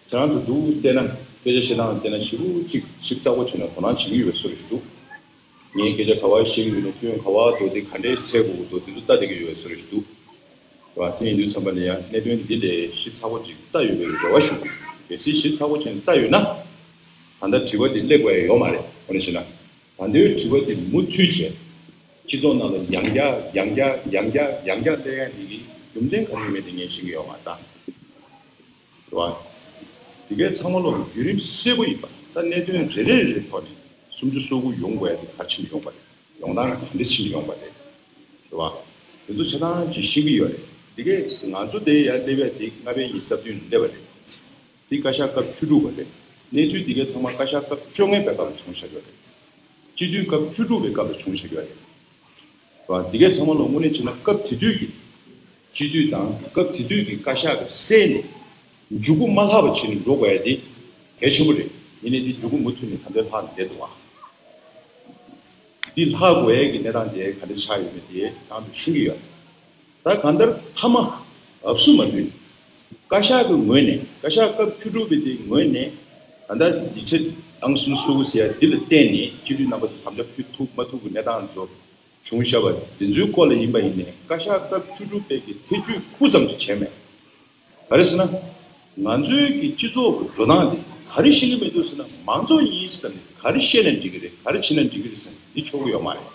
ཁྱེད་རང་ཚོ་འདུག་བལྟས་ན། སྐད་ཆ་བཤད་སྟངས་བལྟས་ན་ཞེ་པོ་ཅིག་ཞིབ་ཚགས་པོ་བྱས་ནས་དོ་སྣང་བྱེད་ཀྱི་ཡོད་པའི་བཟོ་འདྲ་ཞིག་འདུག་ངས་སྐད་ཆ་ག་པར་བཤད་ཀྱི་ཡོད་ན། སྐྱོན་ག་པར་འདུག་དེ་ག་འདྲས་འཚོལ་དགོས་འདུག་དེ་ཚོ་ལྟ་བསྡད་ཀྱི་ཡོད་པའི་བཟོ་འདྲ་ཞིག་འདུག་རེད་བ། དེ་ཡིན་དུས་ཙམ་པ་ལ་ཡང་གནད་དོན་འདི་ལས་ཞིབ་ཚགས་པོ་ཅིག་ལྟ་ཡོད་པའི་རེ་བ་ཞུ། གལ་སྲིད་ཞིབ་ཚགས་པོ་ཅིག་ལྟ་ཡོད་ན། ད་ལྟ་དྲི་བ་འདི་སླེབས་དགོས་ཡ་ཡོད་མ་རེད། དངོས་གནས་བཤད་ན། ད་ལྟའི་དྲི་བ་འདི་མུ་མཐུད་བྱས། སྤྱི་ཚོགས་ནང་ལ་ཡང་བསྐྱར་ཡང་བསྐྱར་ཡང་བསྐྱར་ཡང་བསྐྱར་སླེབས་ཡ་འདི་གི་རྒྱུ་མཚན་ག་རེ་ཡོད་མེད་དེ་ངས་ཤེས་ཀྱི་ཡོད་མ་རེད་ད། རེད་བ། དེ་གའི་ཚང་མ་ལོག་བརྒྱུད་རིམ་གསལ་པོ་ཡིན་པ། ད་གནད་དོན་རེ་རེ་རེ་ཐོག་ནས་སུམ་ཅུ་སོ་དགུ་ཡོང་དགོས་ཡ་དེ་ག་རེ་ཕྱིན་ཡོང་པ་རེད། ཡོང་སྟངས་ག་འདྲ་ཕྱིན་ཡོང་པ་རེད། རེད་བ། དེ་ཚོ་ཆ་ཚང་ཅིག་ཤེས་ཀྱི་ཡོད་རེད། དེ་གའི་ང་ཚོ་དེ་ཡར་སླེབས་ཡ་དེ་ལྔ་པའི་ཉི་ཤུ་རྩ་བདུན་སླེབས་པ་རེད། དེ་བཀའ་ཤག་སྐབས་བཅུ་དྲུག་པ་རེད། གནས་ཚུལ་དེ་གའི་ཚང་མ་བཀའ་ཤག་སྐབས་བཅོ་ལྔ་པའི་སྐབས་ལ་བྱུང་བཞག་ཡོད་རེད། སྤྱི་འཐུས་སྐབས་བཅུ་དྲུག་པའི་སྐབས་ལ་བྱུང་བཞག་ཡོད་རེད། རེད་བ། དེ་གའི་ཚང་མ་ལོག་དངོས་གནས་བྱས་ན་སྐབས་དེ་དུས་ཀྱི་སྤྱི་འཐུས་དང་སྐབས་དེ་དུས་ཀྱི་བཀའ་ཤག་གི་སྲས་ནས་མཇུག་གུ་མ་ལྷག་པ་བྱས་ནས་འགྲོ་དགོས་ཡ་དེ་གལ་ཆེན་པོ་རེད། ཡིན་ནའི་དེ་མཇུག་གུ་མུ་མཐུད་ནས་ད་ལྟ་ལྷག་བསྡད་འདུག་བ། འདི་ལྷག་དགོས་ཡ་གི་གནས་སྟངས་དེ་ག་འདྲ་ཆགས་ཡོད་མེད་དེ་གང་དུ་ཤེས་ཀྱི་ཡོད། ད་གང་ལྟར་མཐའ་མ་ཨབ་སུ་མ་ལུས་ནས། བཀའ་ཤག་གི་ངོས་ནས། བཀའ་ཤག་སྐབས་བཅུ་དྲུག་པའི་དེའི་ངོས་ནས། ད་ལྟ་ཡིག་ཆ་ཨང་སུམ་ཅུ་སོ་དགུ་ཟེར་ཡ་འདི་ལ་བརྟེན་ནས་སྤྱི་འཐུས་རྣམ་པ་ཚོ་དམ་བཅའ་ཕུལ་ཐུབ་མ་ཐུབ་ཀྱི་གནས་སྟངས་ཚོ་བྱུང་བཞག་པ་དེ་ཚོའི་སྐོར་ལ་ཡིན་པ་ཡིན་ནའི། བཀའ་ཤག་སྐབས་བཅུ་དྲུག་པའི་གི་ཐེ་བྱུས་སྤུ་ཙམ་ཅིག་བྱས་མེད། ག་རེ་ཟེར་ན། ང་ཚོའི་གི་སྤྱི་ཚོགས་ཀྱི་འགྲོ་སྟངས་དེ་ག་རེ་ཤེས་ཀྱི་མི་འདུག་ཟེར་ན། མང་གཙོ་ཡིན་ཟེར་ནས་ག་རེ་བཤད་ན་འགྲིག་གི་རེད། ག་རེ་བྱས་ན་འགྲིག་གི་རེད་ཟེར་ན་འདི་ཆོག་གི་ཡོད་མ་རེད།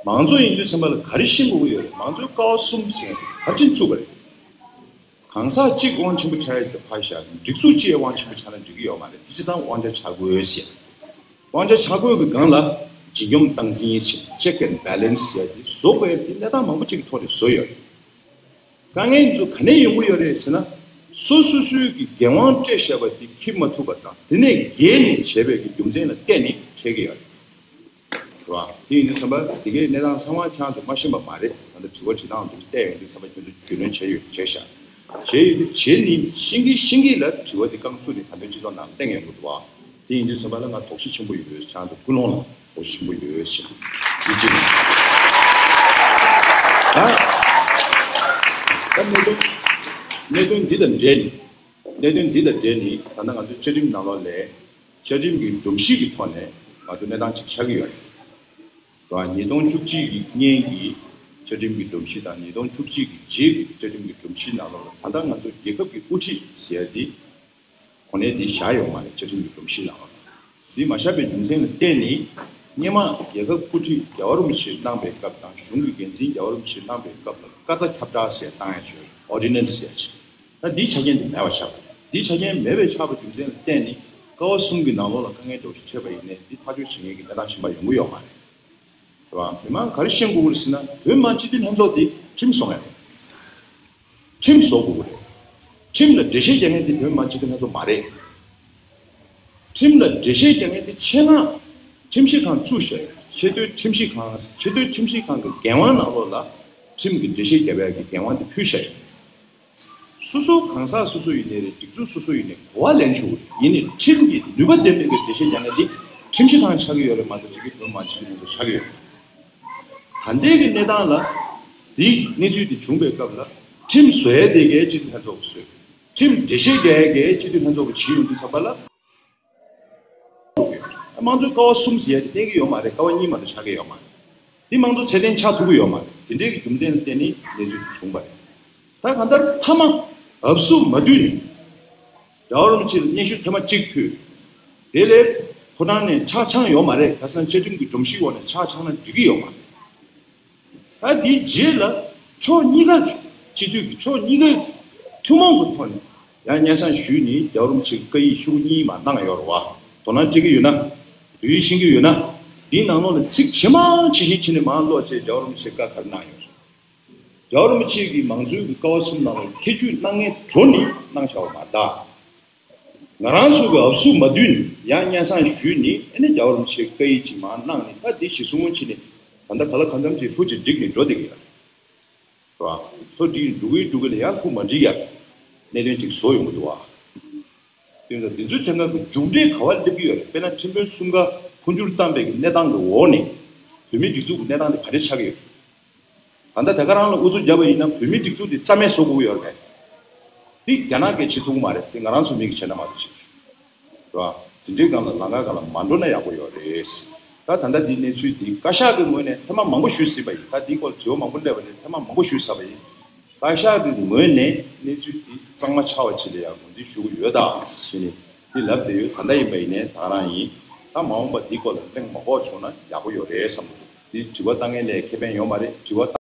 མང་གཙོ་ཡིན་དུས་ཙམ་པ་ལ་ག་རེ་ཤེས་དགོས་ཀྱི་ཡོད་རེད། མང་གཙོའི་ཀ་བ་གསུམ་ཟེར་མཁན་དེ་ག་རེ་བྱས་ནས་བཙུགས་པ་རེད། གང་ཟག་གཅིག་དབང་ཆེན་པོ་ཆགས་ཡ་དེ་ཕར་བཞག་སྒྲིག་འཛུགས་གཅིག་དབང་ཆེན་པོ་ཆགས་ན་འགྲིག་གི་ཡོད་མ་རེད། དེ་སྤྱིར་བཏང་དབང་ཆ་ཆ་བགོས་ཟེར། དབང་ཆ་ཆ་བགོས་ཀྱི་སྒང་ལ་ཇི་སྙོམས་སྟངས་འཛིན་ཟེར། Check and Balance ཟེར་ཡ་དེ་བཟོ་དགོས་ཡ་དེ་གནས་སྟངས་མང་པོ་ཅིག་གི་ཐོག་ནས་བཟོས་ཡོད་རེད། དཀའ་ངལ་ཚོ་ག་ནས་ཡོང་གི་ཡོད་རེད་ཟེར་ན། སོ་སོ་སོའི་གི་འགན་དབང་སྤྲད་བཞག་པ་དེ་འཁྱེར་མ་ཐུབ་པ་དང་། དེ་ནས་འགལ་ནས་བྱས་པའི་གི་རྒྱུ་མཚན་ལ་བརྟེན་ནས་འཕྲད་ཀྱི་ཡོད་རེད། རེད་བ། དེ་ཡིན་དུས་ཙམ་པ་དེ་གའི་གནས་སྟངས་ཚང་མ་ཁྱེད་རང་ཚོས་མ་ཤེས་པ་མ་རེད། ད་ལྟ་དྲི་བ་དྲི་སྟངས་དེ་བལྟས་ཡོང་དུས་ཙམ་པ་ཁྱེད་ཚོས་རྒྱུས་ལོན་བྱས་ཡོད། བྱས་ཤག་བྱས་ཡོད་དུས་བྱས་ནས་ཤེས་ཀྱི་ཤེས་ཀྱི་ལ་དྲི་བ་དེ་རྐང་བཙུགས་ནས་ད་ལྟ་སྤྱི་ཚོགས་ནང་བསྟན་ཡོང་གི་འདུག་བ། དེ་ཡིན་དུས་ཙམ་པ་ལ་ང་དོགས་གཞི་ཆེན་པོ་ཡོད། ཁྱེད་རང་ཚོ་ཀུན་སློང་ལ་དོགས་གཞི་ཆེན་པོ་ཡོད་ཞེས་འདི་གཅིག་ནས། ད་ད་གནད་དོན་གནད་དོན་འདི་དང་འབྲེལ་ནས། གནད་དོན་འདི་དང་འབྲེལ་ནས་ད་ལྟ་ང་ཚོའི་བཅའ་ཁྲིམས་ནང་ལོགས་ལ་བཅའ་ཁྲིམས་ཀྱི་སྒྲོམ་གཞི་གི་ཐོག་ནས་ང་ཚོ་གནས་སྟངས་ཅིག་ཆགས་ཀྱི་ཡོད་རེད། རང་ཉིས་སྟོང་བཅུ་གཅིག་གི་སྔོན་གྱི་བཅའ་ཁྲིམས་ཀྱི་སྒྲོམ་གཞི་དང་ཉིས་སྟོང་བཅུ་གཅིག་གི་རྗེས་ཀྱི་བཅའ་ཁྲིམས་ཀྱི་སྒྲོམ་གཞི་ནང་ལོགས་ལ་ད་ལྟ་ང་ཚོ་རྒྱལ་ཁབ་ཀྱི་དབུ་ཁྲིད་ཟེར་ཡ་འདི་གོ་གནས་འདི་བཞག་ཡོད་མ་རེད། བཅའ་ཁྲིམས་ཀྱི་སྒྲོམ་གཞི་ནང་ལོགས་ལ། འདི་མ་བཞག་པའི་རྒྱུ་མཚན་ལ་བརྟེན་ནས་སྔོན་མ་རྒྱལ་ཁབ་དབུ་ཁྲིད་རྒྱལ་བ་རིན་པོ་ཆེ་གནང་པའི་སྐབས་དང་གཞུང་གི་འགན་འཛིན་རྒྱལ་བ་རིན་པོ་ཆེ་གནང་པའི་སྐབས་ལ་བཀའ་རྩ་ཁྱབ་བསྒྲགས་ཟེར་བཏང་ཡ་ཅིག་ཡོད་རེད། Ordinance ཟེར་ཡ་ཅིག་ད་འདིའི་ཆ་རྐྱེན་དེ་མེད་པ་ཆགས་པ་རེད། འདིའི་ཆ་རྐྱེན་མེད་པའི་ཆགས་པའི་རྒྱུ་མཚན་ལ་བརྟེན་ནས་ཀ་བ་གསུམ་གྱི་ནང་ལོགས་ལ་དཀའ་ངལ་འདྲ་བོ་ཞིག་འཕྲད་པ་ཡིན་ནའི་འདི་ཐག་གཅོད་བྱེད་མཁན་གྱི་གནས་སྟངས་གཞན་པ་ཡོང་གི་ཡོད་མ་རེད། རེད་བ། མི་མང་ག་རེ་ཤེས་དགོས་ཀྱི་རེད་ཟེར་ན། བོད་མི་མང་སྤྱི་འཐུས་ལྷན་ཚོགས་དེ་ཁྲིམས་བཟོ་མཁན་རེད། ཁྲིམས་བཟོ་དགོས་ཀྱི་རེད། ཁྲིམས་ལ་འགྲེལ་བཤད་རྒྱག་མཁན་དེ་བོད་མི་མང་སྤྱི་འཐུས་ལྷན་ཚོགས་མ་རེད། ཁྲིམས་ལ་འགྲེལ་བཤད་རྒྱག་མཁན་དེ་ཆེད་མངགས་ཁྲིམས་ཞིབ་ཁང་བཙུགས་བཞག་ཡོད། ཆེས་མཐོའི་ཁྲིམས་ཞིབ་ཁང་། ཆེས་མཐོའི་ཁྲིམས་ཞིབ་ཁང་གི་འགན་དབང་ནང་ལོགས་ལ་ཁྲིམས་ཀྱི་འགྲེལ་བཤད་རྒྱག་པའི་གི་འགན་དབང་དེ་ཕུལ་བཞག་ཡོད། སོ་སོ་གང་ཟག་སོ་སོ་ཡིན་ནའི་རེད། སྒྲིག་འཛུགས་སོ་སོ་ཡིན་ནའི་གོ་བ་ལེན་ཆོག་གི་རེད། ཡིན་ནའི་ཁྲིམས་ཀྱི་ནུས་པ་ལྡན་པའི་གི་འགྲེལ་བཤད་རྒྱག་མཁན་དེ་ཁྲིམས་ཞིབ་ཁང་ཆགས་ཀྱི་ཡོད་རེད་མ་གཏོགས་ཅིག་གི་བོད་མི་མང་སྤྱི་འཐུས་ལྷན་ཚོགས་ཆགས་ཀྱི་ཡོད་རེད། ད་ལྟའི་གི་གནས་སྟངས་ལ་དེའི་གནས་ཚུལ་དེ་བྱུང་པའི་སྐབས་ལ་ཁྲིམས་བཟོ་ཡས་དེ་གའི་སྤྱི་འཐུས་ལྷན་ཚོགས་ཀྱིས་བཟོས། ཁྲིམས་འགྲེལ་བཤད་རྒྱག་ཡས་དེ་གའི་སྤྱི་འཐུས་ལྷན་ཚོགས་ཀྱིས་བྱེད་ཡོང་དུས་ཙམ་པ་ལ། དམངས་གཙོའི་ཀ་བ་གསུམ་ཟེར་ཡ་དེ་བསྟན་གྱི་ཡོད་མ་རེད། ཀ་བ་གཉིས་མ་གཏོགས་ཆགས་ཀྱི་ཡོད་མ་རེད། དེ་དམངས་གཙོ་ཚད་ལྡན་ཆགས་ཐུབ་ཀྱི་ཡོད་མ་རེད། དེ་འདྲའི་གི་རྒྱུ་མཚན་ལ་བརྟེན་ནས་གནས་ཚུལ་དེ་བྱུང་བ་རེད། ད་གང་ལྟར་མཐའ་མ་ཨབ་སུ་མ་བསྡུས་ནས་རྒྱལ་བ་རིན་པོ་ཆེ་ལ་སྙན་ཞུ་ཐེངས་མ་གཅིག་ཕུལ། དེ་ལས་ཕོ་བྲང་ནས་ཆ་ཚང་ཡོད་མ་རེད། ཁ་སང་བཅའ་ཁྲིམས་ཀྱི་སྒྲོམ་གཞིའི་འོག་ནས་ཆ་ཚང་ན་འགྲིག་གི་ཡོད་མ་རེད། ད་དེའི་རྗེས་ལ་ཕྱོགས་གཉིས་ཀ་གི་སྤྱི་འཐུས་ཀྱི་ཕྱོགས་གཉིས་ཀའི་ཐུན་མོང་གི་ཐོག་ནས་ཡང་སྙན་སེང་ཞུས་ནས་རྒྱལ་བ་རིན་པོ་ཆེའི་བཀའ་ཡིག་ཤོག་གཉིས་མ་གནང་ཡོད་རེད་བ། དོ་སྣང་སྤྲད་ཀྱི་ཡོད་ན། བོད་ཡིག་ཤེས་ཀྱི་ཡོད་ན། འདིའི་ནང་ལོགས་ལ་ཚིག་ཇི་མང་ཇི་བཞིན་བྱས་ནས་མར་ཀློག་བྱས་རྒྱལ་བ་རིན་པོ་ཆེས་བཀའ་ག་རེ་གནང་ཡོད། རྒྱལ་བ་རིན་པོ་ཆེ་གིས་མང་གཙོའི་གི་ཀ་བ་གསུམ་ནང་ལ་ཐེ་བྱུས་གནང་མཁན་གྲོ་ནས་གནང་བཞག་པ་མ་གཏོགས། ང་རང་ཚོ་གི་ཨབ་སུ་མ་བསྡུས་ནས་ཡང་སྙན་སེང་ཞུས་ནས་ཨ་ནི་རྒྱལ་བ་རིན་པོ་ཆེའི་བཀའ་ཡིག་ཅིག་མར་གནང་ནས། ད་འདི་གཞི་བཟུང་བྱས་ནས་ད་ལྟ་ག་ལ་གང་འཚམ་ཅིག་ལྷུ་ཅིག་འགྲིག་ནས་འགྲོ་བསྡད་ཀྱི་ཡོད་རེད་བ། ལྷུ་འགྲིག་འགྲོ་གི་འགྲོ་གི་ལ་ཡང་ལྷུ་མ་འགྲིག་ཡག་གི་གནད་དོན་ཅིག་བཟོ་ཡོང་གི་འདུག་བ། དེ་ཡིན་ཙང་འདི་ཚོའི་ཐད་ཀར་གྱི་མཇུག་འབྲས་ག་པར་སླེབས་ཀྱི་ཡོད་རེད། དཔེར་ན་ཁྲིམས་དཔོན་གསུམ་ཀ་འཕོ་འགྱུར་བཏང་པའི་གི་གནས་སྟངས་ཀྱི་འོག་ནས་བོད་མིའི་སྒྲིག་འཛུགས་ཀྱི་གནས་སྟངས་དེ་ག་རེ་ཆགས་ཀྱི་ཡོད་རེད། ད་ལྟ་དེ་ག་རང་ལ་ཨུ་ཚུགས་བརྒྱབ་པ་ཡིན་ན་བོད་མིའི་སྒྲིག་འཛུགས་དེ་རྩ་མེད་བཟོ་དགོས་ཀྱི་ཡོད་རེད། དེ་རྒྱ་ནག་གིས་བྱེད་ཐུབ་ཀྱི་མ་རེད། དེ་ང་རང་ཚོ་མི་གིས་བྱས་ན་མ་གཏོགས་བྱེད་ཀྱི་རེད། འཛིན་གྲྭའི་སྒང་ལ་ལམ་ཁ་སྒང་ལ་མ་འགྲོ་ན་ཡག་པོ་ཡོད་རེད། ད་ད་ལྟ་འདི་གནས་ཚུལ་འདི་བཀའ་ཤག་གི་ངོས་ནས་ཐེངས་མ་མང་པོ་ཞུས་ཟིན་པ་ཡིན། ད་འདིའི་སྐོར་དྲི་བ་མང་པོ་སླེབས་པ་ནས་ཐེངས་མ་མང་པོ་ཞུས་ཚར་བ་ཡིན། བཀའ་ཤག་གི་ངོས་ནས་གནས་ཚུལ་འདི་གཙང་མ་ཆགས་པ་ཅིག་ལ་ཡང་ངོས་འཛིན་ཞུ་གི་ཡོད་ད་ཞེས་ནས་འདི་ལབ་བསྡད་ཡོད། ད་ལྟ་ཡིན་པ་ཡིན་ནའི་ད་ག་རང་ཡིན། ད་མ་འོངས་པ་འདིའི་སྐོར་ལ་གླེང་མ་དགོས་བྱུང་ན་ཡག་པོ་ཡོད་རེད་བསམ་གྱི་འདུག་འདི་དྲི་བ་བཏང་མཁན་ལ་ཁེ་ཕན་ཡོད་མ་རེད། དྲི་བ་བཏང་